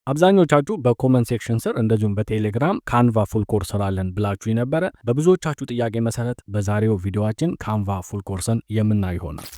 አብዛኞቻችሁ በ comment section ስር እንደዚሁም በቴሌግራም Canva full course ስራልን ብላችሁ ነበረ። በብዙዎቻችሁ ጥያቄ መሰረት በዛሬው ቪዲዮአችን Canva full course ን የምናይ ይሆናል።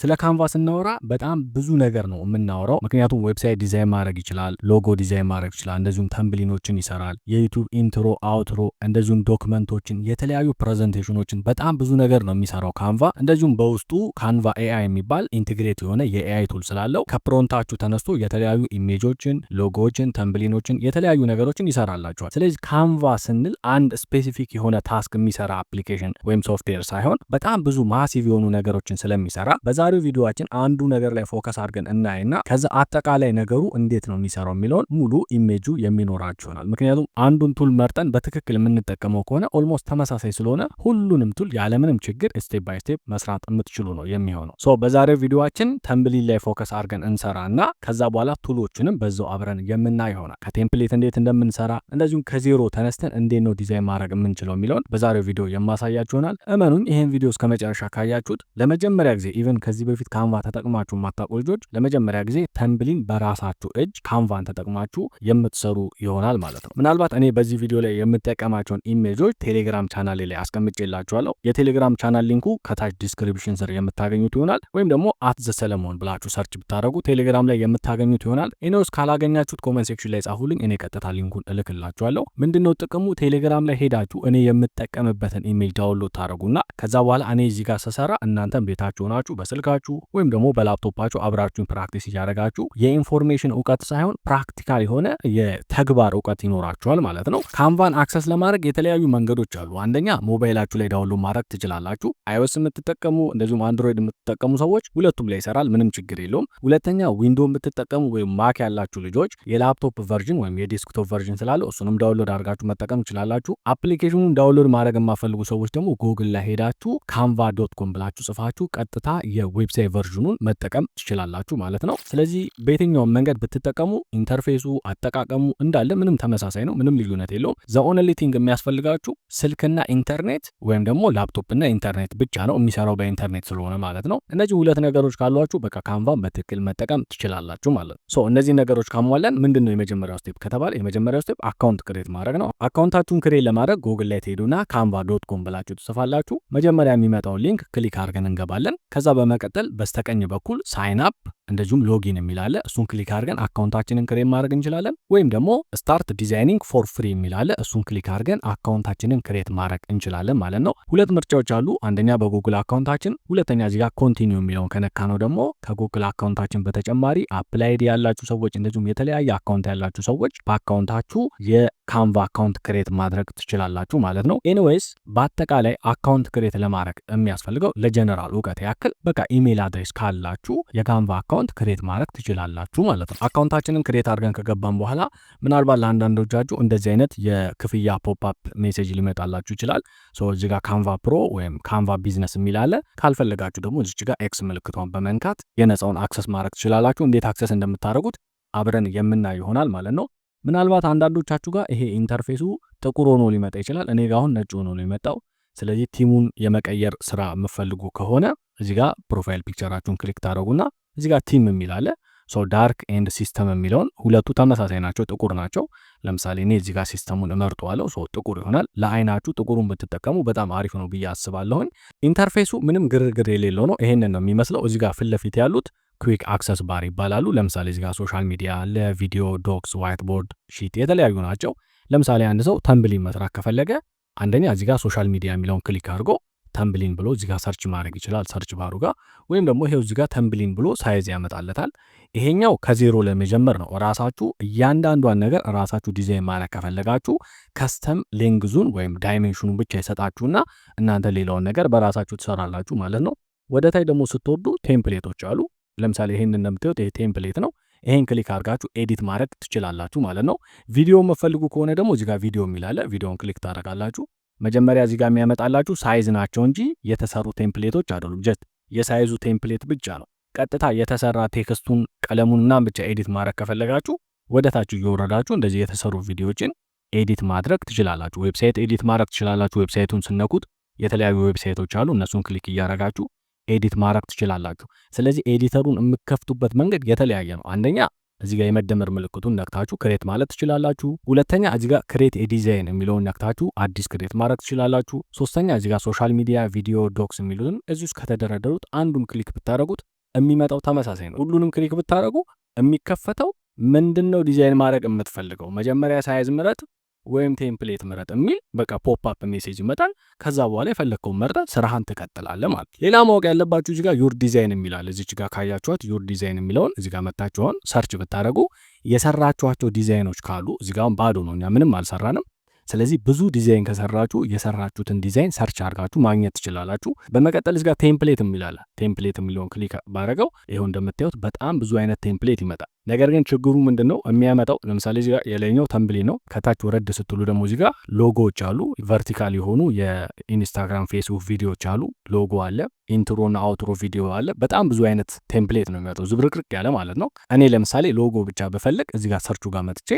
ስለ Canva ስናወራ በጣም ብዙ ነገር ነው የምናወራው። ምክንያቱም website design ማድረግ ይችላል፣ logo design ማድረግ ይችላል፣ እንደዚሁም thumbnail ኦችን ይሰራል፣ የ YouTube intro፣ outro፣ እንደዚሁም document ኦችን፣ የተለያዩ presentation ኦችን በጣም ብዙ ነገር ነው የሚሰራው Canva። እንደዚሁም በውስጡ Canva AI የሚባል integrate የሆነ የ AI tool ስላለው ከ prompt ኣችሁ ተነስቶ የተለያዩ image ኦችን፣ logo ዎችን፣ thumbnail ኦችን፣ የተለያዩ ነገሮችን ይሰራላችኋል። ስለዚህ Canva ስንል አንድ specific የሆነ task የሚሰራ application ወይም ሶፍትዌር ሳይሆን በጣም ብዙ massive የሆኑ ነገሮችን ስለሚሰራ በዛሬው ቪዲዮአችን አንዱ ነገር ላይ focus አድርገን እናይና ከዛ አጠቃላይ ነገሩ እንዴት ነው የሚሰራው የሚለውን ሙሉ ኢሜጁ የሚኖራችሁ ይሆናል። ምክንያቱም አንዱን tool መርጠን በትክክል የምንጠቀመው ከሆነ almost ተመሳሳይ ስለሆነ ሁሉንም tool ያለምንም ችግር step by step መስራት የምትችሉ ነው የሚሆነው። So በዛሬው ቪዲዮአችን thumbnail ላይ focus አድርገን እንሰራና ከዛ በኋላ tool ኦችንም በዛው አብረን የምናይ ይሆናል። ከ template እንዴት እንደምንሰራ እንደዚሁም ከዜሮ ተነስተን እንዴት ነው ዲዛይን ማድረግ የምንችለው የሚለውን በዛሬው ቪዲዮ የማሳያችሁ ይሆናል። እመኑኝ ይሄን ቪዲዮ እስከ መጨረሻ ካያችሁት ለመጀመሪያ ጊዜ even ከዚህ በፊት Canva ተጠቅማችሁ የማታውቁ ልጆች ለመጀመሪያ ጊዜ thumbnail በራሳችሁ እጅ Canva ን ተጠቅማችሁ የምትሰሩ ይሆናል ማለት ነው። ምናልባት እኔ በዚህ ቪዲዮ ላይ የምጠቀማቸውን image ኦች ቴሌግራም ቻናሌ ላይ አስቀምጬላችኋለሁ። የቴሌግራም channel link ኡ ከታች description ስር የምታገኙት ይሆናል። ወይም ደግሞ @ዘሰለሞን ብላችሁ search ብታደርጉ ቴሌግራም ላይ የምታገኙት ይሆናል። እኔውስ ካላገኛችሁት comment section ላይ ጻፉልኝ፣ እኔ ቀጥታ link ኡን እልክላችኋለሁ። ምንድነው ጥቅሙ? ቴሌግራም ላይ ሄዳችሁ እኔ የምጠቀምበትን image download ታደርጉና ከዛ በኋላ እኔ እዚህ ጋር ስሰራ እናንተም ቤታችሁ ሆናችሁ በስልካችሁ ወይም ደግሞ በላፕቶፓችሁ አብራችሁን practice እያደረጋችሁ የ information እውቀት ሳይሆን practical የሆነ የተግባር እውቀት ይኖራችኋል ማለት ነው። Canva ን access ለማድረግ የተለያዩ መንገዶች አሉ። አንደኛ ሞባይላችሁ ላይ download ማድረግ ትችላላችሁ። iOS የምትጠቀሙ እንደዚሁም Android የምትጠቀሙ ሰዎች ሁለቱም ላይ ይሰራል፣ ምንም ችግር የለውም። ሁለተኛ Window የምትጠቀሙ ወይም Mac ያላችሁ ልጆች የ laptop version ወይም የ desktop version ስላለው እሱንም download አድርጋችሁ መጠቀም ትችላላችሁ። application ኑን download ማድረግ የማትፈልጉ ሰዎች ደግሞ ጉግል ላይ ሄዳችሁ canva.com ብላችሁ ጽፋችሁ ቀጥታ የ website version ኑን መጠቀም ትችላላችሁ ማለት ነው። ስለዚህ በየትኛውም መንገድ ብትጠቀሙ interface ኡ፣ አጠቃቀሙ እንዳለ ምንም ተመሳሳይ ነው፣ ምንም ልዩነት የለውም። The only thing የሚያስፈልጋችሁ ስልክና ኢንተርኔት ወይም ደግሞ ላፕቶፕና ኢንተርኔት ብቻ ነው፣ የሚሰራው በኢንተርኔት ስለሆነ ማለት ነው። እነዚህ ሁለት ነገሮች ካሏችሁ በቃ Canva ን በትክክል መጠቀም ትችላላችሁ ማለት ነው። So እነዚህ ነገሮች ካሟላን ምንድነው የመጀመሪያው step ከተባለ የመጀመሪያው step account create ማድረግ ነው። account ኣችሁን create ለማድረግ ጉግል ላይ ትሄዱና canva.com ብላችሁ ትጽፋላችሁ። መጀመሪያ የሚመጣውን link click አድርገን እንገባለን። ከዛ በመቀጠል በስተቀኝ በኩል sign up እንደዚሁም login የሚል አለ። እሱን click አድርገን account ኣችንን create ማድረግ እንችላለን። ወይም ደግሞ start designing for free የሚል አለ። እሱን click አድርገን account ኣችንን create ማድረግ እንችላለን ማለት ነው። ሁለት ምርጫዎች አሉ። አንደኛ በ Google account ኣችን፣ ሁለተኛ እዚህ ጋር continue የሚለውን ከነካነው ደግሞ ከ Google account ኣችን በተጨማሪ Apple ID ያላችሁ ሰዎች እንደዚሁም የተለያየ account ያላችሁ ሰዎች በ account ኣችሁ የ Canva account create ማድረግ ትችላላችሁ ማለት ነው። Anyways በአጠቃላይ account create ለማድረግ የሚያስፈልገው ለጀነራል እውቀት ያክል በቃ email address ካላችሁ የ Canva account create ማድረግ ትችላላችሁ ማለት ነው። account ኣችንን create አድርገን ከገባን በኋላ ምናልባት ለአንዳንዶቻችሁ እንደዚህ አይነት የክፍያ pop up message ሊመጣላችሁ ይችላል። So እዚህ ጋር Canva Pro ወይም Canva Business የሚል አለ። ካልፈለጋችሁ ደግሞ እዚች ጋር X ምልክቷን በመንካት የነፃውን access ማድረግ ትችላላችሁ። እንዴት access እንደምታደርጉት አብረን የምናይ ይሆናል ማለት ነው። ምናልባት አንዳንዶቻችሁ ጋር ይሄ interface ኡ ጥቁር ሆኖ ሊመጣ ይችላል። እኔ ጋር አሁን ነጭ ሆኖ ነው የመጣው። ስለዚህ theme ኡን የመቀየር ስራ የምትፈልጉ ከሆነ እዚህ ጋር profile picture ኣችሁን click ታደርጉና እዚህ ጋር theme የሚል አለ። So dark and system የሚለውን ሁለቱ ተመሳሳይ ናቸው፣ ጥቁር ናቸው። ለምሳሌ እኔ እዚህ ጋር system ኡን እመርጠዋለሁ። So ጥቁር ይሆናል። ለአይናችሁ ጥቁሩን ብትጠቀሙ በጣም አሪፍ ነው ብዬ አስባለሁኝ። interface ኡ ምንም ግርግር የሌለው ነው። ይሄንን ነው የሚመስለው። እዚህ ጋር ፊት ለፊት ያሉት quick access bar ይባላሉ። ለምሳሌ እዚህ ጋር social media አለ፣ video፣ docs፣ whiteboard፣ sheet የተለያዩ ናቸው። ለምሳሌ አንድ ሰው thumbnail መስራት ከፈለገ አንደኛ እዚህ ጋር social media የሚለውን click አድርጎ thumbnail ብሎ እዚህ ጋር search ማድረግ ይችላል፣ search bar ኡ ጋር ወይም ደግሞ ይሄው እዚህ ጋር thumbnail ብሎ size ያመጣለታል። ይሄኛው ከዜሮ ለመጀመር ነው። ራሳችሁ እያንዳንዷን ነገር ራሳችሁ ዲዛይን ማድረግ ከፈለጋችሁ custom length ኡን ወይም dimension ኑን ብቻ ይሰጣችሁና እናንተ ሌላውን ነገር በራሳችሁ ትሰራላችሁ ማለት ነው። ወደ ታች ደግሞ ስትወርዱ template ኦች አሉ። ለምሳሌ ይሄንን እንደምታዩት ይሄ template ነው። ይሄን click አድርጋችሁ edit ማድረግ ትችላላችሁ ማለት ነው። ቪዲዮ የምትፈልጉ ከሆነ ደግሞ እዚህ ጋር ቪዲዮ የሚል አለ። ቪዲዮን click ታደርጋላችሁ። መጀመሪያ እዚህ ጋር የሚያመጣላችሁ size ናቸው እንጂ የተሰሩ template ኦች አይደሉም። Just የ size ኡ template ብቻ ነው። ቀጥታ የተሰራ text ኡን ቀለሙን ምናምን ብቻ edit ማድረግ ከፈለጋችሁ ወደ ታች እየወረዳችሁ እንደዚህ የተሰሩ ቪዲዮዎችን edit ማድረግ ትችላላችሁ። Website edit ማድረግ ትችላላችሁ። website ኡን ስትነኩት የተለያዩ website ኦች አሉ። እነሱን click እያደረጋችሁ edit ማድረግ ትችላላችሁ። ስለዚህ editor ኡን የምትከፍቱበት መንገድ የተለያየ ነው። አንደኛ እዚህ ጋር የመደመር ምልክቱን ነክታችሁ create ማለት ትችላላችሁ። ሁለተኛ እዚህ ጋር create a design የሚለውን ነክታችሁ አዲስ create ማድረግ ትችላላችሁ። ሶስተኛ እዚህ ጋር social media፣ video፣ docs የሚሉትን እዚህ ውስጥ ከተደረደሩት አንዱን click ብታደረጉት የሚመጣው ተመሳሳይ ነው። ሁሉንም click ብታደረጉ የሚከፈተው ምንድን ነው ዲዛይን ማድረግ የምትፈልገው፣ መጀመሪያ size ምረጥ ወይም template ምረጥ የሚል በቃ pop up message ይመጣል። ከዛ በኋላ የፈለግከውን መርጠህ ስራህን ትቀጥላለህ ማለት። ሌላ ማወቅ ያለባችሁ እዚህ ጋር your design የሚላል፣ እዚች ጋር ካያችኋት your design የሚለውን እዚህ ጋር መታችሁ አሁን search ብታደረጉ የሰራችኋቸው ዲዛይኖች ካሉ፣ እዚህ ጋር ባዶ ነው፣ እኛ ምንም አልሰራንም። ስለዚህ ብዙ ዲዛይን ከሰራችሁ የሰራችሁትን design search አድርጋችሁ ማግኘት ትችላላችሁ። በመቀጠል እዚህ ጋር template የሚላለ፣ template የሚለውን click ባረገው ይኸው እንደምታዩት በጣም ብዙ አይነት template ይመጣል። ነገር ግን ችግሩ ምንድን ነው የሚያመጣው? ለምሳሌ እዚህ ጋር የላይኛው thumbnail ነው። ከታች ወረድ ስትሉ ደግሞ እዚህ ጋር ሎጎዎች አሉ። Vertical የሆኑ የኢንስታግራም፣ ፌስቡክ ቪዲዮዎች አሉ። ሎጎ አለ፣ intro እና outro ቪዲዮ አለ። በጣም ብዙ አይነት template ነው የሚመጣው፣ ዝብርቅርቅ ያለ ማለት ነው። እኔ ለምሳሌ ሎጎ ብቻ ብፈልግ እዚህ ጋር search ኡ ጋር መጥቼ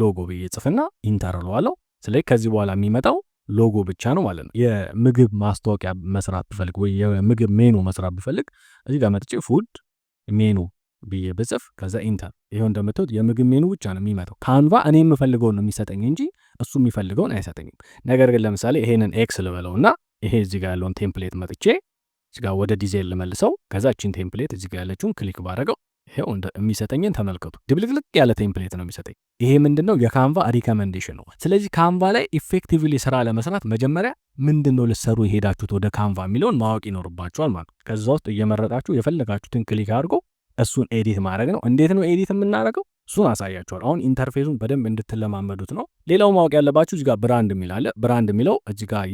ሎጎ ብዬ ጽፍና enter እለዋለሁ። ስለዚህ ከዚህ በኋላ የሚመጣው ሎጎ ብቻ ነው ማለት ነው። የምግብ ማስታወቂያ መስራት ብፈልግ ወይ የምግብ ሜኑ መስራት ብፈልግ እዚህ ጋር መጥቼ food menu ብዬ ብጽፍ ከዛ enter፣ ይኸው እንደምታዩት የምግብ ሜኑ ብቻ ነው የሚመጣው። ካንቫ እኔ የምፈልገውን ነው የሚሰጠኝ እንጂ እሱ የሚፈልገውን አይሰጠኝም። ነገር ግን ለምሳሌ ይሄንን X ልበለውና ይሄ እዚህ ጋር ያለውን template መጥቼ እዚህ ጋር ወደ ዲዛይን ልመልሰው። ከዛ እቺን template እዚህ ጋር ያለችውን click ባረገው ይሄው የሚሰጠኝን ተመልከቱ። ድብልቅልቅ ያለ template ነው የሚሰጠኝ። ይሄ ምንድነው? የካንቫ recommendation ነው። ስለዚህ ካንቫ ላይ effectively ስራ ለመስራት መጀመሪያ ምንድነው ልትሰሩ የሄዳችሁት ወደ ካንቫ የሚለውን ማወቅ ይኖርባችኋል ማለት ነው። ከዛ ውስጥ እየመረጣችሁ የፈለጋችሁትን click አድርጎ እሱን edit ማድረግ ነው። እንዴት ነው edit የምናደርገው? እሱን አሳያችኋል። አሁን interface ኡን በደንብ እንድትለማመዱት ነው። ሌላው ማወቅ ያለባችሁ እዚህ ጋር brand የሚል አለ። Brand የሚለው እዚህ ጋር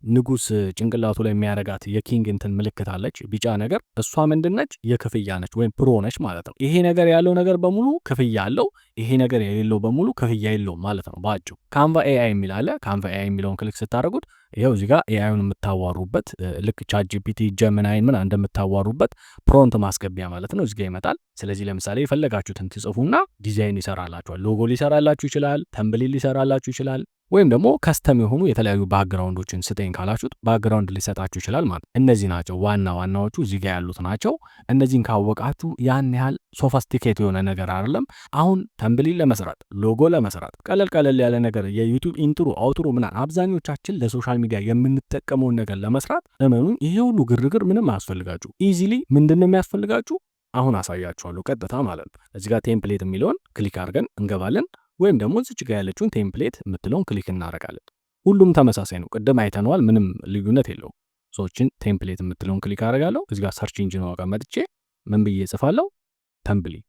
የንጉስ ጭንቅላቱ ላይ የሚያረጋት የ king እንትን ምልክት አለች፣ ቢጫ ነገር። እሷ ምንድነች? የክፍያ ነች ወይም pro ነች ማለት ነው። ይሄ ነገር ያለው ነገር በሙሉ ክፍያ አለው። ይሄ ነገር የሌለው በሙሉ ክፍያ የለውም ማለት ነው በአጭሩ። ካንቫ AI የሚል አለ። ካንቫ AI የሚለውን click ስታደርጉት ይኸው እዚህ ጋር AI ኡን የምታዋሩበት፣ ልክ ChatGPT፣ Gemini ን ምን እንደምታዋሩበት prompt ማስገቢያ ማለት ነው፣ እዚህ ጋር ይመጣል። ስለዚህ ለምሳሌ የፈለጋችሁትን ትጽፉና ዲዛይን ይሰራላችኋል። ሎጎ ሊሰራላችሁ ይችላል፣ thumbnail ሊሰራላችሁ ይችላል፣ ወይም ደግሞ custom የሆኑ የተለያዩ background ኦችን ስጠኝ ካላችሁት background ሊሰጣችሁ ይችላል ማለት። እነዚህ ናቸው ዋና ዋናዎቹ እዚህ ጋር ያሉት ናቸው። እነዚህን ካወቃችሁ ያን ያህል sophisticated የሆነ ነገር አይደለም። አሁን thumbnail ለመስራት፣ ሎጎ ለመስራት፣ ቀለል ቀለል ያለ ነገር የዩቲዩብ intro፣ outro ምናምን አብዛኞቻችን ለ social media የምንጠቀመውን ነገር ለመስራት እመኑኝ ይሄ ሁሉ ግርግር ምንም አያስፈልጋችሁ። Easily ምንድን ነው የሚያስፈልጋችሁ? አሁን አሳያችኋለሁ ቀጥታ ማለት ነው። እዚህ ጋር template የሚለውን click አድርገን እንገባለን ወይም ደግሞ እዚች ጋር ያለችውን template የምትለውን click እናደርጋለን። ሁሉም ተመሳሳይ ነው። ቅድም አይተነዋል። ምንም ልዩነት የለውም። So እችን template የምትለውን click አደርጋለሁ። እዚህ ጋር search engine ጋር መጥቼ ምን ብዬ እጽፋለሁ? Thumbnail።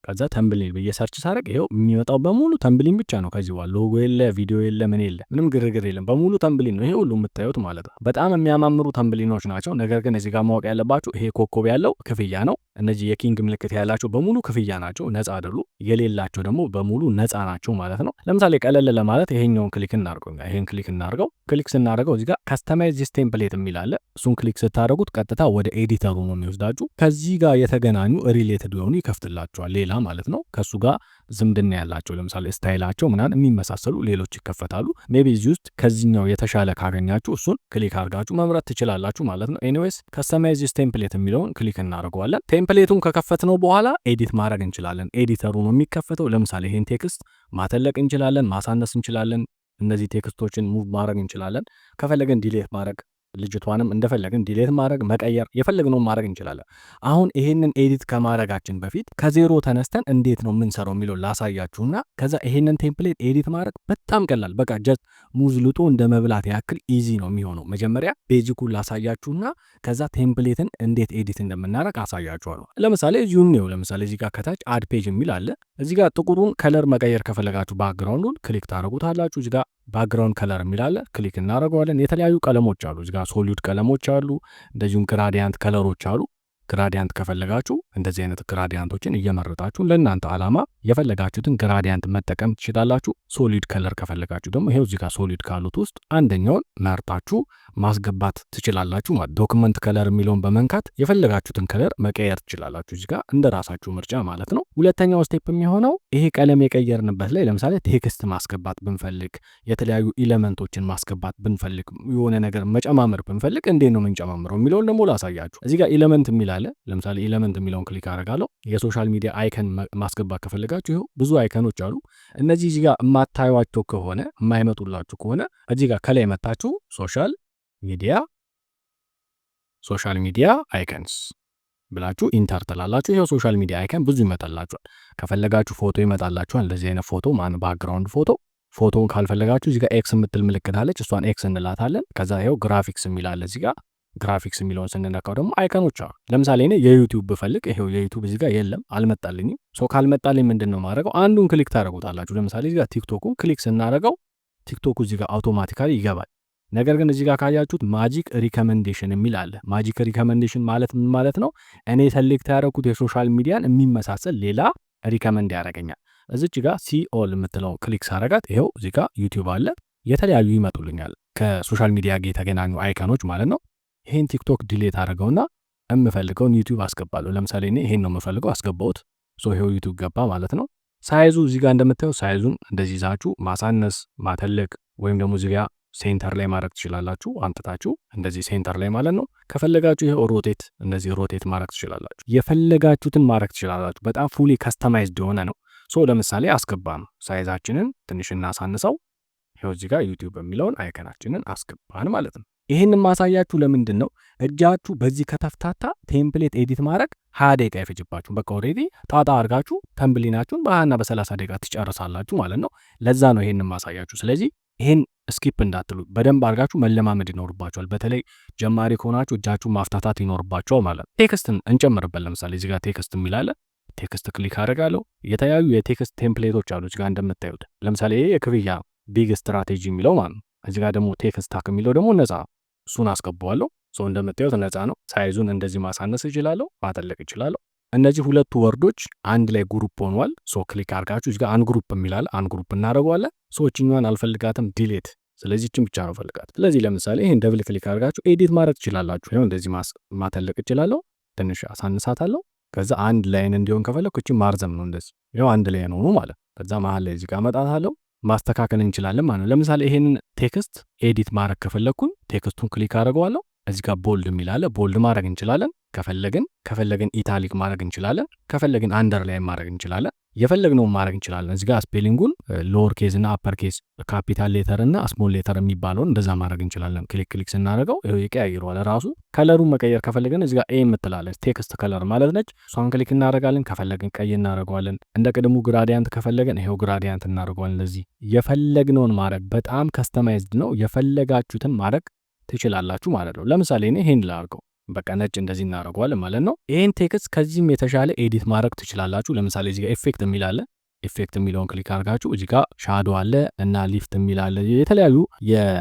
ከዛ thumbnail ብዬ search ሳደርግ ይኸው የሚመጣው በሙሉ thumbnail ብቻ ነው። ከዚህ በኋላ ሎጎ የለ፣ ቪዲዮ የለ፣ ምን የለ፣ ምንም ግርግር የለም። በሙሉ thumbnail ነው ይሄ ሁሉ የምታዩት ማለት ነው። በጣም የሚያማምሩ thumbnail ኦች ናቸው። ነገር ግን እዚህ ጋር ማወቅ ያለባችሁ ይሄ ኮከብ ያለው ክፍያ ነው። እነዚህ የ king ምልክት ያላቸው በሙሉ ክፍያ ናቸው፣ ነፃ አይደሉ። የሌላቸው ደግሞ በሙሉ ነፃ ናቸው ማለት ነው። ለምሳሌ ቀለል ለማለት ይሄኛውን click እናድርገው። ይሄን click እናድርገው። Click ስናደርገው እዚህ ጋር customize this template የሚል አለ። እሱን click ስታደርጉት ቀጥታ ወደ editor ኡ ነው የሚወስዳችሁ። ከዚህ ጋር የተገናኙ related የሆኑ ይከፍትላችኋል፣ ሌላ ማለት ነው። ከሱ ጋር ዝምድና ያላቸው፣ ለምሳሌ style ኣቸው ምናምን የሚመሳሰሉ ሌሎች ይከፈታሉ። Maybe እዚህ ውስጥ ከዚህኛው የተሻለ ካገኛችሁ እሱን click አድርጋችሁ መምረጥ ትችላላችሁ ማለት ነው። Anyways፣ customize this template የሚለውን click እናደርገዋለን። Template ኡን ከከፈትነው በኋላ edit ማድረግ እንችላለን። Editor ኡ ነው የሚከፈተው። ለምሳሌ ይሄን text ማተለቅ እንችላለን፣ ማሳነስ እንችላለን። እነዚህ text ኦችን move ማድረግ እንችላለን። ከፈለግን delete ማድረግ፣ ልጅቷንም እንደፈለግን delete ማድረግ፣ መቀየር፣ የፈለግነውን ማድረግ እንችላለን። አሁን ይሄንን edit ከማድረጋችን በፊት ከዜሮ ተነስተን እንዴት ነው የምንሰራው የሚለው ላሳያችሁና ከዛ ይሄንን template edit ማድረግ በጣም ቀላል፣ በቃ just ሙዝ ልጦ እንደ መብላት ያክል easy ነው የሚሆነው። መጀመሪያ basic ኡን ላሳያችሁና ከዛ template ን እንዴት edit እንደምናደርግ አሳያችኋለሁ። ለምሳሌ እዚሁ ነው። ለምሳሌ እዚህ ጋር ከታች add page የሚል አለ። እዚህ ጋር ጥቁሩን color መቀየር ከፈለጋችሁ background ኡን click ታደርጉታላችሁ። እዚህ ጋር background color የሚል አለ፣ click እናደርገዋለን። የተለያዩ ቀለሞች አሉ። እዚህ ጋር solid ቀለሞች አሉ፣ እንደዚሁም gradient color ኦች አሉ። Gradient ከፈለጋችሁ እንደዚህ አይነት gradient ኦችን እየመረጣችሁ ለእናንተ ዓላማ የፈለጋችሁትን gradient መጠቀም ትችላላችሁ። Solid color ከፈለጋችሁ ደግሞ ይሄው እዚህ ጋር solid ካሉት ውስጥ አንደኛውን መርጣችሁ ማስገባት ትችላላችሁ ማለት። Document color የሚለውን በመንካት የፈለጋችሁትን color መቀየር ትችላላችሁ እዚህ ጋር እንደ ራሳችሁ ምርጫ ማለት ነው። ሁለተኛው step የሚሆነው ይሄ ቀለም የቀየርንበት ላይ ለምሳሌ text ማስገባት ብንፈልግ፣ የተለያዩ element ኦችን ማስገባት ብንፈልግ፣ የሆነ ነገር መጨማመር ብንፈልግ እንዴት ነው የምንጨማምረው የሚለውን ደግሞ ላሳያችሁ። እዚህ ጋር element የሚል አለ። ለምሳሌ element የሚለውን click አደርጋለሁ። የ social media icon ማስገባት ከፈለጋችሁ ይኸው ብዙ icon ኦች አሉ። እነዚህ እዚህ ጋር የማታዩቸው ከሆነ፣ የማይመጡላችሁ ከሆነ እዚህ ጋር ከላይ መታችሁ social media icons ብላችሁ enter ትላላችሁ። ይኸው social media icon ብዙ ይመጣላችኋል። ከፈለጋችሁ ፎቶ ይመጣላችኋል። እንደዚህ አይነት ፎቶ ማን background ፎቶ። ፎቶውን ካልፈለጋችሁ እዚህ ጋር X የምትል ምልክት አለች። እሷን X እንላታለን። ከዛ ይኸው ግራፊክስ የሚል አለ። እዚህ ጋር ግራፊክስ የሚለውን ስንነካው ደግሞ icon ኦች አሉ። ለምሳሌ እኔ የ YouTube ብፈልግ ይሄው የ YouTube እዚህ ጋር የለም፣ አልመጣልኝም። So ካልመጣልኝ ምንድን ነው ማድረገው? አንዱን click ታደርጉታላችሁ። ለምሳሌ እዚህ ጋር TikTok ኩን click ስናደርገው TikTok ኩ እዚህ ጋር automatically ይገባል። ነገር ግን እዚህ ጋር ካያችሁት magic recommendation የሚል አለ። Magic recommendation ማለት ምን ማለት ነው? እኔ select ያደረኩት የ social media ን የሚመሳሰል ሌላ recommend ያደርገኛል። እዚች ጋር see all የምትለው click ሳረጋት ይኸው እዚህ ጋር YouTube አለ። የተለያዩ ይመጡልኛል ከ social media ጋር የተገናኙ icon ኦች ማለት ነው። ይሄን TikTok delete አድርገውና የምፈልገውን YouTube አስገባለሁ። ለምሳሌ እኔ ይሄን ነው የምፈልገው፣ አስገባሁት። So ይሄው YouTube ገባ ማለት ነው። Size ኡ እዚህ ጋር እንደምታየው size ኡን እንደዚህ ይዛችሁ ማሳነስ፣ ማተለቅ ወይም ደግሞ እዚህ ጋር center ላይ ማድረግ ትችላላችሁ። አምጥታችሁ እንደዚህ center ላይ ማለት ነው። ከፈለጋችሁ ይሄ rotate፣ እንደዚህ rotate ማድረግ ትችላላችሁ። የፈለጋችሁትን ማድረግ ትችላላችሁ። በጣም fully customized የሆነ ነው። So ለምሳሌ አስገባን፣ size ኣችንን ትንሽ እናሳንሰው። ይኸው እዚህ ጋር YouTube የሚለውን icon ኣችንን አስገባን ማለት ነው። ይህንን ማሳያችሁ ለምንድን ነው? እጃችሁ በዚህ ከተፍታታ template edit ማድረግ 20 ደቂቃ አይፈጅባችሁም። በቃ already ጣጣ አድርጋችሁ thumbnail ኣችሁን በ20ና በ30 ደቂቃ ትጨርሳላችሁ ማለት ነው። ለዛ ነው ይሄንን ማሳያችሁ። ስለዚህ ይሄን skip እንዳትሉ፣ በደንብ አድርጋችሁ መለማመድ ይኖርባችኋል። በተለይ ጀማሪ ከሆናችሁ እጃችሁ ማፍታታት ይኖርባችኋል ማለት ነው። Text ን እንጨምርበት። ለምሳሌ እዚህ ጋር text የሚል አለ። Text click አደርጋለሁ። የተለያዩ የ text template ኦች አሉ እዚህ ጋር እንደምታዩት። ለምሳሌ ይሄ የክፍያ big strategy የሚለው ማለት ነው። እዚህ ጋር ደግሞ tech stack የሚለው ደግሞ ነፃ፣ እሱን አስገባዋለሁ። So እንደምታዩት ነፃ ነው። Size ኡን እንደዚህ ማሳነስ እችላለሁ፣ ማተለቅ እችላለሁ። እነዚህ ሁለቱ word ኦች አንድ ላይ group ሆኗል። So click አድርጋችሁ እዚህ ጋር ungroup የሚል አለ፣ ungroup እናደርገዋለን። So እችኛዋን አልፈልጋትም፣ delete። ስለዚህ እችን ብቻ ነው ፈልጋት። ስለዚህ ለምሳሌ ይሄን double click አድርጋችሁ edit ማድረግ ትችላላችሁ። ይኸው እንደዚህ ማተለቅ እችላለሁ። ትንሽ አሳንሳታለሁ። ከዛ አንድ line እንዲሆን ከፈለኩ እችን ማርዘም ነው እንደዚህ። ይኸው አንድ line ሆኑ ማለት። ከዛ መሀል ላይ እዚህ ጋር አመጣታለሁ። ማስተካከል እንችላለን ማለት ነው። ለምሳሌ ይሄንን text edit ማድረግ ከፈለግኩኝ text ኡን click አድርገዋለሁ። እዚህ ጋር bold የሚል አለ። Bold ማድረግ እንችላለን ከፈለግን፣ ከፈለግን italic ማድረግ እንችላለን። ከፈለግን underline ማድረግ እንችላለን። የፈለግነውን ማድረግ እንችላለን። እዚህ ጋር spelling ኡን lower case እና upper case፣ capital letter እና small letter የሚባለውን እንደዛ ማድረግ እንችላለን። Click click ስናደርገው ይኸው ይቀያይረዋል ራሱ። Color ኡን መቀየር ከፈለግን እዚህ ጋር A የምትላለች text color ማለት ነች። እሷን click እናደርጋለን። ከፈለግን ቀይ እናደርገዋለን። እንደ ቅድሙ gradient ከፈለግን ይኸው gradient እናደርገዋለን። ለዚህ የፈለግነውን ማድረግ በጣም customized ነው። የፈለጋችሁትን ማድረግ ትችላላችሁ ማለት ነው። ለምሳሌ እኔ ይሄን ላድርገው። በቃ ነጭ እንደዚህ እናደርገዋለን ማለት ነው። ይህን text ከዚህም የተሻለ edit ማድረግ ትችላላችሁ። ለምሳሌ እዚህ ጋር effect የሚል አለ። Effect የሚለውን click አድርጋችሁ እዚህ ጋር shadow አለ እና ሊፍት የሚል አለ። የተለያዩ የ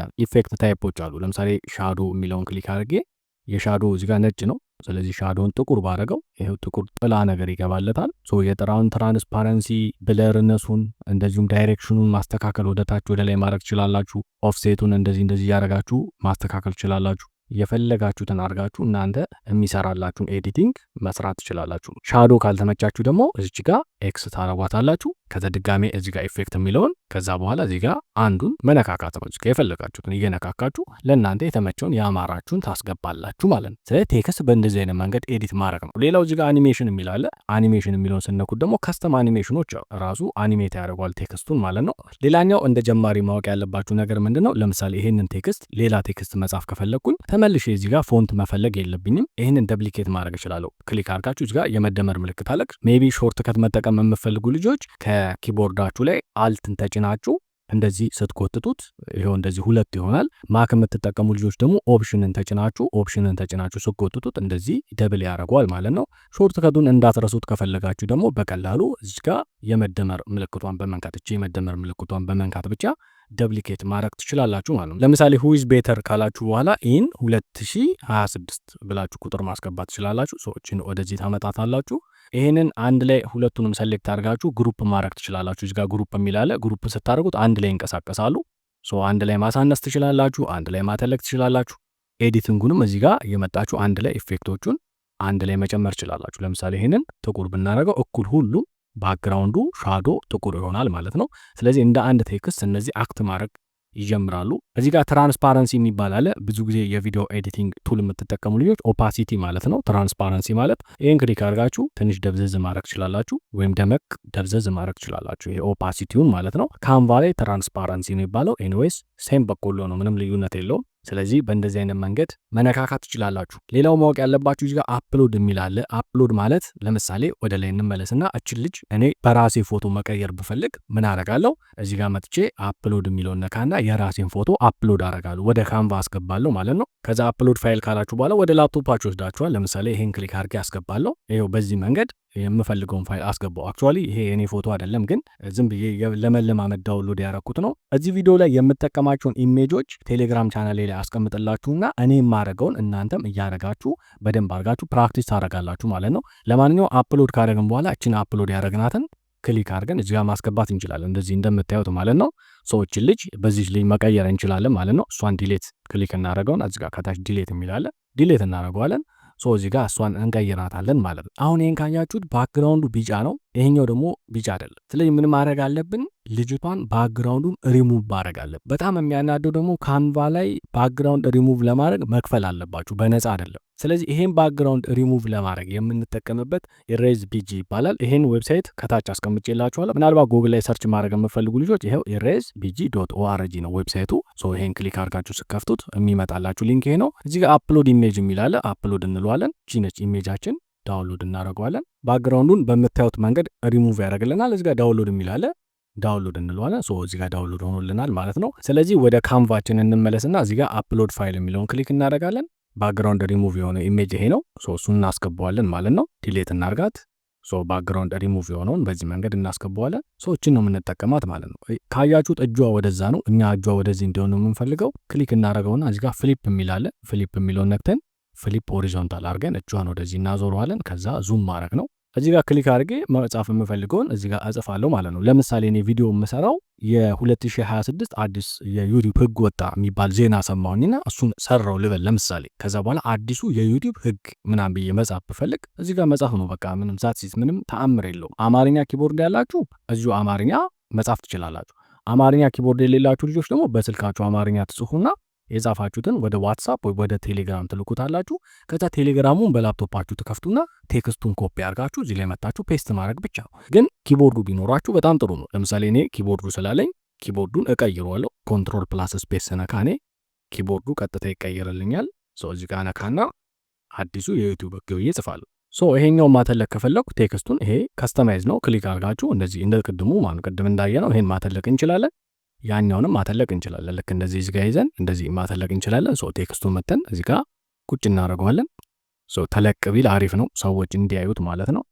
effect type ኦች አሉ። ለምሳሌ shadow የሚለውን click አድርጌ የ shadow እዚህ ጋር ነጭ ነው። ስለዚህ shadow ውን ጥቁር ባረገው ይሄው ጥቁር ጥላ ነገር ይገባለታል። So የጥላውን transparency፣ blurriness ኡን እንደዚሁም direction ኑን ማስተካከል ወደ ታች ወደ ላይ ማድረግ ትችላላችሁ። Offset ኡን እንደዚህ እንደዚህ እያደረጋችሁ ማስተካከል ትችላላችሁ። የፈለጋችሁትን አድርጋችሁ እናንተ የሚሰራላችሁን editing መስራት ትችላላችሁ። Shadow ካልተመቻችሁ ደግሞ እዚች ጋር X ታረጓታላችሁ። ከዛ ድጋሜ እዚህ ጋር effect የሚለውን፣ ከዛ በኋላ እዚህ ጋር አንዱን መነካካት ነው። እዚህ ጋር የፈለጋችሁትን እየነካካችሁ ለእናንተ የተመቸውን የአማራችሁን ታስገባላችሁ ማለት ነው። ስለዚህ text በእንደዚህ አይነት መንገድ edit ማድረግ ነው። ሌላው እዚህ ጋር አኒሜሽን የሚል አለ። አኒሜሽን የሚለውን ስነኩት ደግሞ custom animation ኦች ራሱ animate ያደርገዋል text ኡን ማለት ነው። ሌላኛው እንደ ጀማሪ ማወቅ ያለባችሁ ነገር ምንድን ነው? ለምሳሌ ይሄንን text ሌላ text መጻፍ ከፈለግኩኝ ተመልሼ እዚህ ጋር font መፈለግ የለብኝም። ይህንን duplicate ማድረግ እችላለሁ። Click አድርጋችሁ እዚህ ጋር የመደመር ምልክት አለች። Maybe shortcut መጠቀም የምትፈልጉ ልጆች ከ keyboard ኣችሁ ላይ Alt ን ተጭናችሁ እንደዚህ ስትጎትቱት ይኸው እንደዚህ ሁለት ይሆናል። Mac የምትጠቀሙ ልጆች ደግሞ option ን ተጭናችሁ ስትጎትቱት እንደዚህ double ያደርገዋል ማለት ነው። Shortcut ኡን እንዳትረሱት ከፈለጋችሁ ደግሞ በቀላሉ እዚህ ጋር የመደመር ምልክቷን በመንካት፣ እቺ የመደመር ምልክቷን በመንካት ብቻ Duplicate ማድረግ ትችላላችሁ ማለት ነው። ለምሳሌ who is better ካላችሁ በኋላ in 2026 ብላችሁ ቁጥር ማስገባት ትችላላችሁ። So እችን ወደዚህ ታመጣታላችሁ። ይህንን አንድ ላይ ሁለቱንም select አድርጋችሁ group ማድረግ ትችላላችሁ። እዚህ ጋር group የሚል አለ። Group ስታደርጉት አንድ ላይ ይንቀሳቀሳሉ። So አንድ ላይ ማሳነስ ትችላላችሁ፣ አንድ ላይ ማተለቅ ትችላላችሁ። Editing ኡንም እዚህ ጋር እየመጣችሁ አንድ ላይ effect ኦቹን አንድ ላይ መጨመር ትችላላችሁ። ለምሳሌ ይህንን ጥቁር ብናደርገው እኩል ሁሉም background ኡ shadow ጥቁር ይሆናል ማለት ነው። ስለዚህ እንደ አንድ text እነዚህ act ማድረግ ይጀምራሉ። እዚህ ጋር transparency የሚባል አለ። ብዙ ጊዜ የ video editing tool የምትጠቀሙ ልጆች opacity ማለት ነው። Transparency ማለት ይህን click አድርጋችሁ ትንሽ ደብዘዝ ማድረግ ትችላላችሁ፣ ወይም ደመቅ ደብዘዝ ማድረግ ትችላላችሁ። ይሄ opacity ውን ማለት ነው። Canva ላይ transparency የሚባለው anyways same በቆሎ ነው፣ ምንም ልዩነት የለውም። ስለዚህ በእንደዚህ አይነት መንገድ መነካካት ትችላላችሁ። ሌላው ማወቅ ያለባችሁ እዚህ ጋር upload የሚል አለ። Upload ማለት ለምሳሌ ወደ ላይ እንመለስና እችን ልጅ እኔ በራሴ ፎቶ መቀየር ብፈልግ ምን አረጋለሁ? እዚህ ጋር መጥቼ upload የሚለውን ነካና የራሴን ፎቶ upload አረጋለሁ፣ ወደ Canva አስገባለሁ ማለት ነው። ከዛ upload file ካላችሁ በኋላ ወደ ላፕቶፓችሁ ወስዳችኋል። ለምሳሌ ይሄን click አድርጌ አስገባለሁ። ይኸው በዚህ መንገድ የምፈልገውን ፋይል አስገባው። Actually ይሄ የኔ ፎቶ አይደለም፣ ግን ዝም ብዬ ለመለማመድ download ያደረኩት ነው። እዚህ ቪዲዮ ላይ የምጠቀማቸውን image ኦች ቴሌግራም ቻናሌ ላይ አስቀምጥላችሁና እኔ የማደርገውን እናንተም እያደረጋችሁ በደንብ አድርጋችሁ practice ታደርጋላችሁ ማለት ነው። ለማንኛውም upload ካደረግን በኋላ እችን upload ያደረግናትን click አድርገን እዚህ ጋር ማስገባት እንችላለን። እንደዚህ እንደምታዩት ማለት ነው። So እችን ልጅ በዚህ ልጅ መቀየር እንችላለን ማለት ነው። እሷን delete click እናደርገውን እዚህ ጋር ከታች delete የሚል አለ፣ delete እናደርገዋለን። So እዚህ ጋር እሷን እንቀይራታለን ማለት ነው። አሁን ይሄን ካያችሁት background ኡ ቢጫ ነው፣ ይሄኛው ደግሞ ቢጫ አይደለም። ስለዚህ ምን ማድረግ አለብን? ልጅቷን ባክግራውንዱን ሪሙቭ ማድረግ አለብን። በጣም የሚያናደው ደግሞ Canva ላይ ባክግራውንድ ሪሙቭ ለማድረግ መክፈል አለባችሁ፣ በነፃ አይደለም። ስለዚህ ይሄን ባክግራውንድ ሪሙቭ ለማድረግ የምንጠቀምበት Erase BG ይባላል። ይሄን website ከታች አስቀምጬላችኋለሁ። ምናልባት ጎግል ላይ search ማድረግ የምትፈልጉ ልጆች ይሄው erasebg.org ነው website ኡ። So ይሄን click አድርጋችሁ ስትከፍቱት የሚመጣላችሁ link ይሄ ነው። እዚህ ጋር upload image የሚል አለ። Upload እንለዋለን። እቺ ነች image ኣችን። Download እናደርገዋለን። Background ኡን በምታዩት መንገድ ሪሙቭ ያደርግልናል። እዚህ ጋር download የሚል አለ። Download እንለዋለን። So እዚህ ጋር download ሆኖልናል ማለት ነው። ስለዚህ ወደ Canva ኣችን እንመለስና እዚህ ጋር upload file የሚለውን click እናደርጋለን። ባክግራውንድ ሪሙቭ የሆነ ኢሜጅ ይሄ ነው። So እሱን እናስገባዋለን ማለት ነው። Delete እናርጋት። ሶ ባክግራውንድ ሪሙቭ የሆነውን በዚህ መንገድ እናስገባዋለን። So እችን ነው የምንጠቀማት ማለት ነው። ካያችሁት እጇ ወደዛ ነው፣ እኛ እጇ ወደዚህ እንዲሆን ነው የምንፈልገው። Click እናደርገውና እዚህ ጋር flip የሚል አለ። Flip የሚለውን ነክተን flip horizontal አድርገን እጇን ወደዚህ እናዞረዋለን። ከዛ zoom ማድረግ ነው። እዚህ ጋር click አድርጌ መጻፍ የምፈልገውን እዚህ ጋር እጽፋለሁ ማለት ነው። ለምሳሌ እኔ ቪዲዮ የምሰራው የ2026 አዲስ የ YouTube ህግ ወጣ የሚባል ዜና ሰማሁኝና እሱን ሰራው ልበል ለምሳሌ። ከዛ በኋላ አዲሱ የ YouTube ህግ ምናምን ብዬ መጻፍ ብፈልግ እዚህ ጋር መጻፍ ነው በቃ። ምንም ሳትሲት ምንም ተአምር የለውም። አማርኛ keyboard ያላችሁ እዚሁ አማርኛ መጻፍ ትችላላችሁ። አማርኛ keyboard የሌላችሁ ልጆች ደግሞ በስልካችሁ አማርኛ ትጽፉና የጻፋችሁትን ወደ WhatsApp ወይ ወደ ቴሌግራም ትልኩታላችሁ። ከዛ ቴሌግራሙን በላፕቶፓችሁ ትከፍቱና text ኡን copy አድርጋችሁ እዚህ ላይ መታችሁ paste ማድረግ ብቻ ነው። ግን keyboard ኡ ቢኖራችሁ በጣም ጥሩ ነው። ለምሳሌ እኔ keyboard ኡ ስላለኝ keyboard ኡን እቀይረዋለሁ። Control plus space ስነካ እኔ keyboard ኡ ቀጥታ ይቀይርልኛል። So እዚህ ጋር ነካና አዲሱ የ YouTube ህግ ብዬ እጽፋለሁ። So ይሄኛው ማተለቅ ከፈለኩ text ኡን ይሄ customize ነው። Click አድርጋችሁ እንደዚህ እንደ ቅድሙ ማለት ቅድም እንዳየነው ይሄን ማተለቅ እንችላለን። ያኛውንም ማተለቅ እንችላለን። ልክ እንደዚህ እዚህ ጋር ይዘን እንደዚህ ማተለቅ እንችላለን። So text ኡን መተን እዚህ ጋር ቁጭ እናደርገዋለን። So ተለቅ ቢል አሪፍ ነው፣ ሰዎች እንዲያዩት ማለት ነው።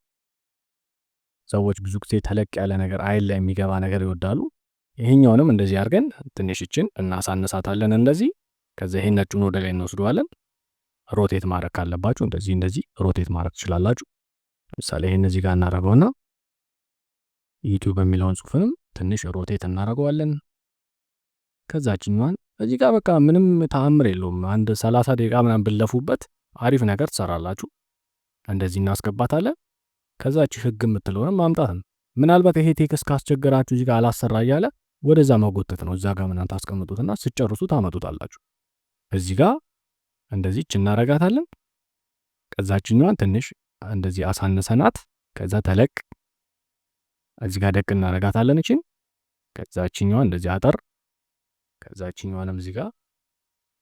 ሰዎች ብዙ ጊዜ ተለቅ ያለ ነገር አይን ላይ የሚገባ ነገር ይወዳሉ። ይሄኛውንም እንደዚህ አድርገን ትንሽ ይችን እናሳንሳታለን እንደዚህ። ከዛ ይሄን ነጩን ወደ ላይ እንወስደዋለን። Rotate ማድረግ ካለባችሁ እንደዚህ እንደዚህ rotate ማድረግ ትችላላችሁ። ለምሳሌ ይሄን እዚህ ጋር እናደርገውና YouTube የሚለውን ጽሁፍንም ትንሽ rotate እናደርገዋለን። ከዛችኛዋን እዚህ ጋር በቃ ምንም ተአምር የለውም። አንድ 30 ደቂቃ ምናምን ብለፉበት አሪፍ ነገር ትሰራላችሁ። እንደዚህ እናስገባታለን። ከዛች ህግ የምትለውንም ማምጣት ነው። ምናልባት ይሄ text ካስቸገራችሁ እዚህ ጋር አላሰራ እያለ ወደዛ መጎተት ነው። እዛ ጋር ምናምን ታስቀምጡትና ስጨርሱ ታመጡታላችሁ። እዚህ ጋር እንደዚች እናረጋታለን። ከዛችኛዋን ትንሽ እንደዚህ አሳንሰናት ከዛ ተለቅ እዚህ ጋር ደቅ እናረጋታለን እቺን። ከዛችኛዋን እንደዚህ አጠር፣ ከዛችኛዋንም እዚህ ጋር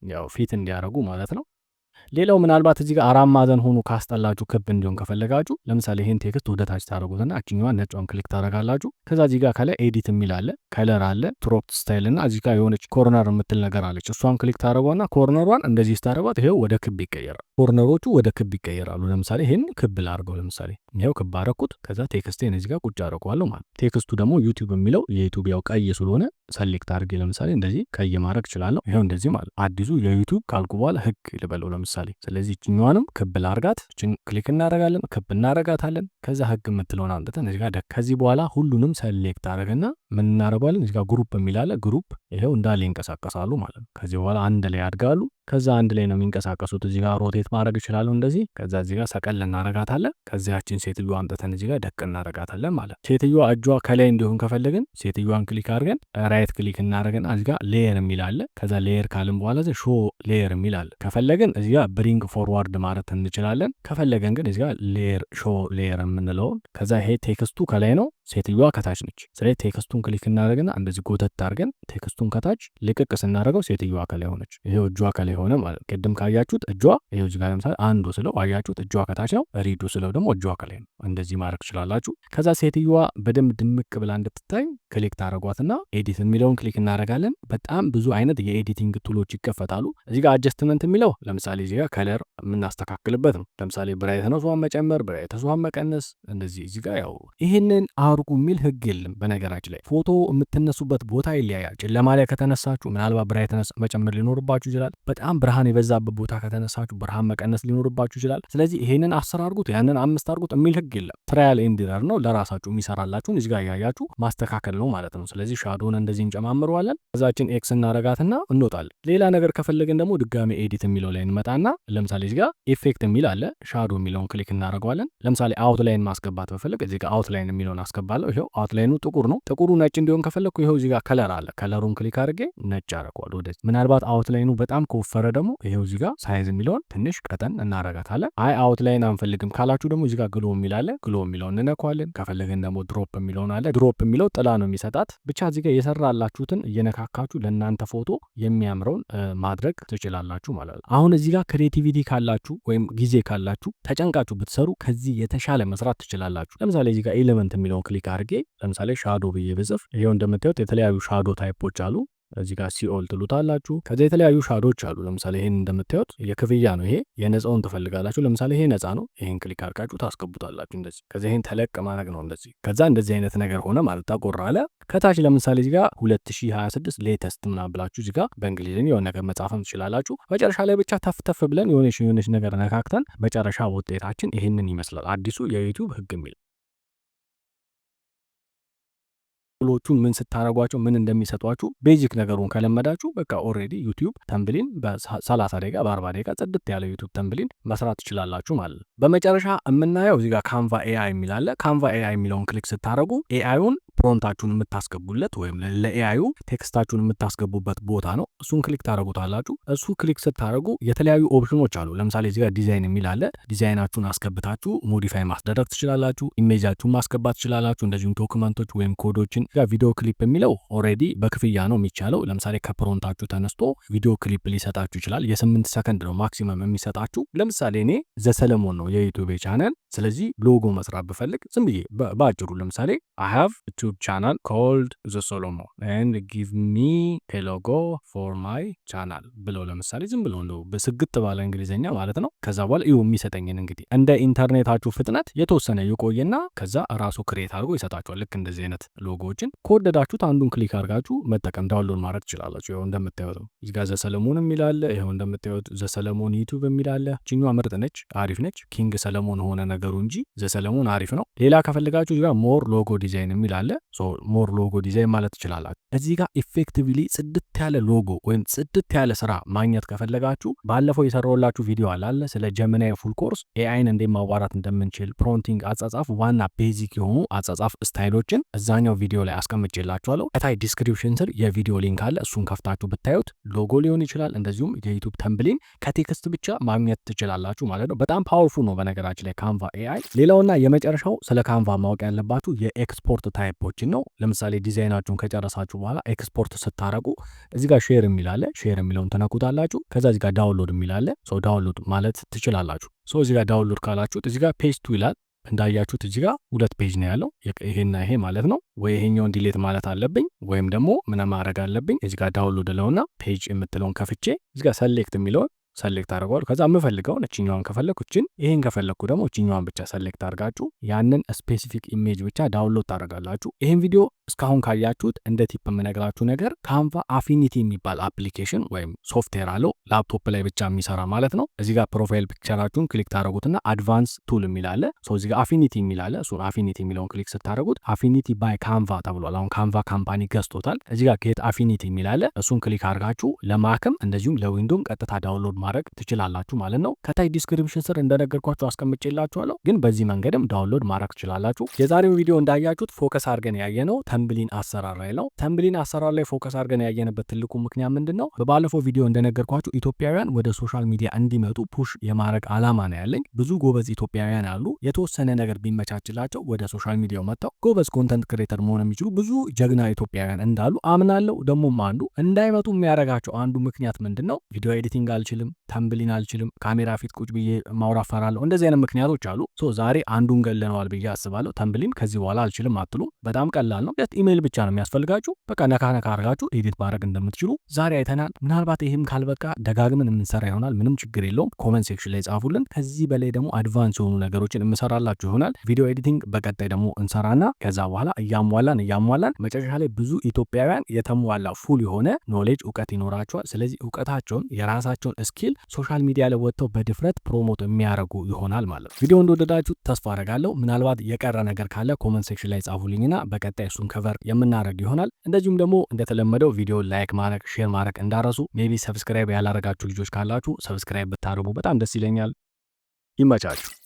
ያው fit እንዲያደርጉ ማለት ነው። ሌላው ምናልባት እዚህ ጋር አራት ማዕዘን ሆኖ ካስጠላችሁ ክብ እንዲሆን ከፈለጋችሁ ለምሳሌ ይሄን text ወደ ታች ታደርጉትና እችኛዋን ነጯን click ታደርጋላችሁ። ከዛ እዚህ ጋር ከላይ edit የሚል አለ፣ color አለ፣ stroke style እና እዚህ ጋር የሆነች corner የምትል ነገር አለች። እሷን click ታደርጓና corner ሯን እንደዚህ ስታደርጓት ይሄው ወደ ክብ ይቀየራል። Corner ኦቹ ወደ ክብ ይቀየራሉ። ለምሳሌ ይሄን ክብ ላድርገው። ለምሳሌ ይሄው ክብ አረኩት። ከዛ text ኤን እዚህ ጋር ቁጭ አደርገዋለሁ ማለት። Text ኡ ደግሞ YouTube የሚለው የ YouTube ያው ቀይ ስለሆነ select አድርጌ ለምሳሌ እንደዚህ ቀይ ማድረግ እችላለሁ። ይሄው እንደዚህ ማለት አዲሱ የ YouTube ካልኩ በኋላ ህግ ልበለው ለምሳሌ። ስለዚህ እችኛዋንም ክብ ላርጋት። እችን click እናደርጋለን፣ ክብ እናደርጋታለን። ከዛ ህግ የምትለውን አምጥተን እዚህ ጋር፣ ከዚህ በኋላ ሁሉንም select አደረግና ምን እናደርገዋለን? እዚህ ጋር group የሚል አለ። Group ይሄው እንዳለ ይንቀሳቀሳሉ ማለት ነው። ከዚህ በኋላ አንድ ላይ ያድጋሉ። ከዛ አንድ ላይ ነው የሚንቀሳቀሱት። እዚህ ጋር rotate ማድረግ እችላለሁ እንደዚህ። ከዛ እዚህ ጋር ሰቀል እናረጋታለን። ከዚያችን ሴትዮዋ አምጥተን እዚህ ጋር ደቅ እናረጋታለን ማለት ነው። ሴትዮዋ እጇ ከላይ እንዲሆን ከፈለግን ሴትዮዋን click አድርገን right click እናደርግና እዚህ ጋር layer የሚል አለ። ከዛ layer ካልን በኋላ show layer የሚል አለ። ከፈለግን እዚህ ጋር bring forward ማለት እንችላለን። ከፈለግን ግን እዚህ ጋር layer show layer የምንለውን፣ ከዛ ይሄ text ኡ ከላይ ነው፣ ሴትዮዋ ከታች ነች። ስለዚህ text ኡን click እናደርግና እንደዚህ ጎተት አድርገን text ኡን ከታች ልቅቅ ስናደርገው ሴትዮዋ ከላይ ሆነች። ይሄው እጇ ከላይ ሆነ ማለት። ቅድም ካያችሁት እጇ ይሄው እዚህ ጋር ለምሳሌ undo ስለው አያችሁት እጇ ከታች ነው። Redo ስለው ደግሞ እጇ ከላይ ነው። እንደዚህ ማድረግ ትችላላችሁ። ከዛ ሴትዮዋ በደንብ ድምቅ ብላ እንድትታይ click ታደርጓትና edit የሚለውን click እናደርጋለን። በጣም ብዙ አይነት የ editing tool ኦች ይከፈታሉ። እዚህ ጋር adjustment የሚለው ለምሳሌ እዚህ ጋር color የምናስተካክልበት ነው። ለምሳሌ brightness ኧን መጨመር፣ brightness ኧን መቀነስ፣ እንደዚህ። እዚህ ጋር ያው ይህንን አርጉ የሚል ህግ የለም። በነገራችን ላይ ፎቶ የምትነሱበት ቦታ ይለያያል። ጨለማ ላይ ከተነሳችሁ ምናልባት brightness መጨመር ሊኖርባችሁ ይችላል። በጣም ብርሃን የበዛበት ቦታ ከተነሳችሁ ብርሃን መቀነስ ሊኖርባችሁ ይችላል። ስለዚህ ይሄንን 10 አርጉት፣ ያንን 5 አርጉት የሚል ህግ የለም። Trial and error ነው። ለራሳችሁ የሚሰራላችሁን እዚህ ጋር እያያችሁ ማስተካከል ነው ማለት ነው። ስለዚህ shadow ን እንደዚህ እንጨማምረዋለን። ከዛችን X እናረጋትና እንወጣለን። ሌላ ነገር ከፈለግን ደግሞ ድጋሜ edit የሚለው ላይ እንመጣና ለምሳሌ እዚህ ጋር effect የሚል አለ። Shadow የሚለውን click እናደርገዋለን። ለምሳሌ outline ማስገባት ብፈልግ እዚህ ጋር outline የሚለውን አስገባለሁ። ይኸው outline ኑ ጥቁር ነው። ጥቁሩ ነጭ እንዲሆን ከፈለግኩ ይኸው እዚህ ጋር color አለ። Color ኡን click አድርጌ ነጭ አደርገዋለሁ ወደዚህ። ምናልባት outline ኑ በጣም ከወፈረ ደግሞ ይኸው እዚህ ጋር size የሚለውን ትንሽ ቀጠን እናረጋታለን። አይ outline አንፈልግም ካላችሁ ደግሞ እዚህ ጋር glow የሚል አለ። Glow የሚለውን እንነካዋለን። ከፈለግን ደግሞ drop የሚለውን አለ። Drop የሚለው ጥላ ነው የሚሰጣት። ብቻ እዚህ ጋር የሰራላችሁትን እየነካካችሁ ለእናንተ ፎቶ የሚያምረውን ማድረግ ትችላላችሁ ማለት ነው። አሁን እዚህ ጋር creativity ካላችሁ ወይም ጊዜ ካላችሁ ተጨንቃችሁ ብትሰሩ ከዚህ የተሻለ መስራት ትችላላችሁ። ለምሳሌ እዚህ ጋር element የሚለውን click አድርጌ ለምሳሌ shadow ብዬ ብጽፍ ይሄው እንደምታዩት የተለያዩ shadow type ኦች አሉ። እዚህ ጋር see all ትሉታላችሁ። ከዛ የተለያዩ shadow ዎች አሉ። ለምሳሌ ይሄን እንደምታዩት የክፍያ ነው። ይሄ የነፃውን ትፈልጋላችሁ። ለምሳሌ ይሄ ነፃ ነው። ይሄን click አድርጋችሁ ታስገቡታላችሁ እንደዚህ። ከዛ ይሄን ተለቅ ማድረግ ነው እንደዚህ። ከዛ እንደዚህ አይነት ነገር ሆነ ማለት ጠቆር አለ። ከታች ለምሳሌ እዚህ ጋር 2026 latest ምናምን ብላችሁ እዚህ ጋር በእንግሊዝኛ የሆነ ነገር መጻፍም ትችላላችሁ። መጨረሻ ላይ ብቻ ተፍ ተፍ ብለን የሆነች የሆነች ነገር ነካክተን መጨረሻ ውጤታችን ይህንን ይመስላል። አዲሱ የ YouTube ህግ የሚል tool ኦቹን ምን ስታረጓቸው ምን እንደሚሰጧችሁ basic ነገሩን ከለመዳችሁ በቃ already YouTube thumbnail በ30 ደቂቃ፣ በ40 ደቂቃ ጽድት ያለ YouTube thumbnail መስራት ትችላላችሁ ማለት ነው። በመጨረሻ የምናየው እዚህ ጋር Canva AI የሚል አለ። Canva AI የሚለውን click ስታደረጉ AI ኡን prompt ኣችሁን የምታስገቡለት ወይም ለ AI ኡ text ኣችሁን የምታስገቡበት ቦታ ነው። እሱን click ታደረጉታላችሁ። እሱ click ስታደረጉ የተለያዩ option ኖች አሉ። ለምሳሌ እዚህ ጋር ዲዛይን የሚል አለ። ዲዛይናችሁን አስገብታችሁ modify ማስደረግ ትችላላችሁ። Image ኣችሁን ማስገባት ትችላላችሁ። እንደዚሁም document ኦች ወይም ኮዶችን። Video clip የሚለው already በክፍያ ነው የሚቻለው። ለምሳሌ ከ prompt ኣችሁ ተነስቶ video clip ሊሰጣችሁ ይችላል። የ8 ሰከንድ ነው maximum የሚሰጣችሁ። ለምሳሌ እኔ ዘሰለሞን ነው የ YouTube channel። ስለዚህ ሎጎ መስራት ብፈልግ ዝም ብዬ በአጭሩ ለምሳሌ "I have YouTube channel called ዘሰሎሞን and give me a logo for my channel" ብለው ለምሳሌ ዝም ብሎ እንደው በስግጥ ባለ እንግሊዝኛ ማለት ነው። ከዛ በኋላ ይኸው የሚሰጠኝን እንግዲህ እንደ ኢንተርኔታችሁ ፍጥነት የተወሰነ ይቆይና ከዛ ራሱ create አድርጎ ይሰጣችኋል። ልክ እንደዚህ አይነት ሎጎዎችን ከወደዳችሁት አንዱን click አድርጋችሁ መጠቀም download ማድረግ ትችላላችሁ። ይኸው እንደምታዩት ነው። እዚህ ጋር ዘሰለሞን የሚል አለ። ይኸው እንደምታዩት ዘሰለሞን YouTube የሚል አለ። ችኛዋ ምርጥ ነች፣ አሪፍ ነች። King ሰለሞን ሆነ ነገሩ እንጂ ዘሰለሞን አሪፍ ነው። ሌላ ከፈለጋችሁ እዚህ ጋር more logo design የሚል አለ። More logo design ማለት ትችላላችሁ። እዚህ ጋር effectively ጽድት ያለ ሎጎ ወይም ጽድት ያለ ስራ ማግኘት ከፈለጋችሁ ባለፈው የሰራሁላችሁ ቪዲዮ አለ ስለ Gemini full course፣ AI ን እንዴት ማዋራት እንደምንችል፣ prompting አጻጻፍ፣ ዋና basic የሆኑ አጻጻፍ style ኦችን እዛኛው ቪዲዮ ላይ አስቀምጬላችኋለሁ። ከታች description ስር የቪዲዮ link አለ። እሱን ከፍታችሁ ብታዩት ሎጎ ሊሆን ይችላል፣ እንደዚሁም የ YouTube thumbnail ከ text ብቻ ማግኘት ትችላላችሁ ማለት ነው። በጣም powerful ነው በነገራችን ላይ Canva AI። ሌላውና የመጨረሻው ስለ Canva ማወቅ ያለባችሁ የ export type ኦችን ነው። ለምሳሌ ዲዛይናችሁን ከጨረሳችሁ በኋላ ኤክስፖርት ስታረጉ እዚህ ጋር share የሚል አለ። Share የሚለውን ትነኩታላችሁ። ከዛ እዚህ ጋር download የሚል አለ። So download ማለት ትችላላችሁ። So እዚህ ጋር download ካላችሁት እዚህ ጋር page two ይላል። እንዳያችሁት እዚህ ጋር ሁለት page ነው ያለው፣ ይሄና ይሄ ማለት ነው። ወይ ይሄኛውን delete ማለት አለብኝ ወይም ደግሞ ምን ማድረግ አለብኝ? እዚህ ጋር download ለውና page የምትለውን ከፍቼ እዚህ ጋር select የሚለውን Select አድርገዋል። ከዛ የምፈልገውን እችኛዋን ከፈለኩ እችን፣ ይሄን ከፈለኩ ደግሞ እችኛዋን ብቻ select አድርጋችሁ ያንን specific image ብቻ download ታደርጋላችሁ። ይሄን ቪዲዮ እስካሁን ካያችሁት እንደ tip የምነግራችሁ ነገር Canva Affinity የሚባል application ወይም ሶፍትዌር አለው፣ ላፕቶፕ ላይ ብቻ የሚሰራ ማለት ነው። እዚህ ጋር profile picture ኣችሁን click ታደረጉትና advanced tool የሚል አለ። እዚህ ጋር Affinity የሚል አለ። እሱን Affinity የሚለውን click ስታደረጉት Affinity by Canva ተብሏል። አሁን Canva company ገዝቶታል። እዚህ ጋር get Affinity የሚል አለ። እሱን click አድርጋችሁ ለ Mac ም እንደዚሁም ለ Window ም ቀጥታ download ማድረግ ትችላላችሁ ማለት ነው። ከታች description ስር እንደነገርኳችሁ አስቀምጬላችኋለሁ። ግን በዚህ መንገድም download ማድረግ ትችላላችሁ። የዛሬው ቪዲዮ እንዳያችሁት focus አድርገን ያየነው thumbnail አሰራር ላይ ነው። Thumbnail አሰራር ላይ focus አድርገን ያየንበት ትልቁ ምክንያት ምንድን ነው? በባለፈው ቪዲዮ እንደነገርኳችሁ ኢትዮጵያውያን ወደ social media እንዲመጡ push የማድረግ አላማ ነው ያለኝ። ብዙ ጎበዝ ኢትዮጵያውያን አሉ። የተወሰነ ነገር ቢመቻችላቸው ወደ social media ው መጥተው ጎበዝ content creator መሆን የሚችሉ ብዙ ጀግና ኢትዮጵያውያን እንዳሉ አምናለሁ። ደግሞም አንዱ እንዳይመጡ የሚያደርጋቸው አንዱ ምክንያት ምንድን ነው? Video editing አልችልም፣ thumbnail አልችልም፣ ካሜራ ፊት ቁጭ ብዬ ማውራት ፈራለሁ። እንደዚህ አይነት ምክንያቶች አሉ። So ዛሬ አንዱን ገለነዋል ብዬ አስባለሁ። Thumbnail ከዚህ በኋላ አልችልም አትሉ። በጣም ቀላል ነው። Just email ብቻ ነው የሚያስፈልጋችሁ። በቃ ነካ ነካ አድርጋችሁ edit ማድረግ እንደምትችሉ ዛሬ አይተናል። ምናልባት ይህም ካልበቃ ደጋግመን የምንሰራ ይሆናል። ምንም ችግር የለውም። Comment section ላይ ጻፉልን። ከዚህ በላይ ደግሞ advance የሆኑ ነገሮችን የምሰራላችሁ ይሆናል። Video editing በቀጣይ ደግሞ እንሰራና ከዛ በኋላ እያሟላን እያሟላን መጨረሻ ላይ ብዙ ኢትዮጵያውያን የተሟላ full የሆነ knowledge እውቀት ይኖራቸዋል። ስለዚህ እውቀታቸውን፣ የራሳቸውን skill social media ላይ ወጥተው በድፍረት promote የሚያደርጉ ይሆናል ማለት ነው። ቪዲዮ እንደወደዳችሁ ተስፋ አደርጋለሁ። ምናልባት የቀረ ነገር ካለ comment section ላይ ጻፉልኝና በቀጣይ እሱን cover የምናደርግ ይሆናል። እንደዚሁም ደግሞ እንደተለመደው ቪዲዮ like ማድረግ፣ share ማድረግ እንዳትረሱ። Maybe subscribe ያላረጋችሁ ልጆች ካላችሁ subscribe ብታደርጉ በጣም ደስ ይለኛል። ይመቻችሁ።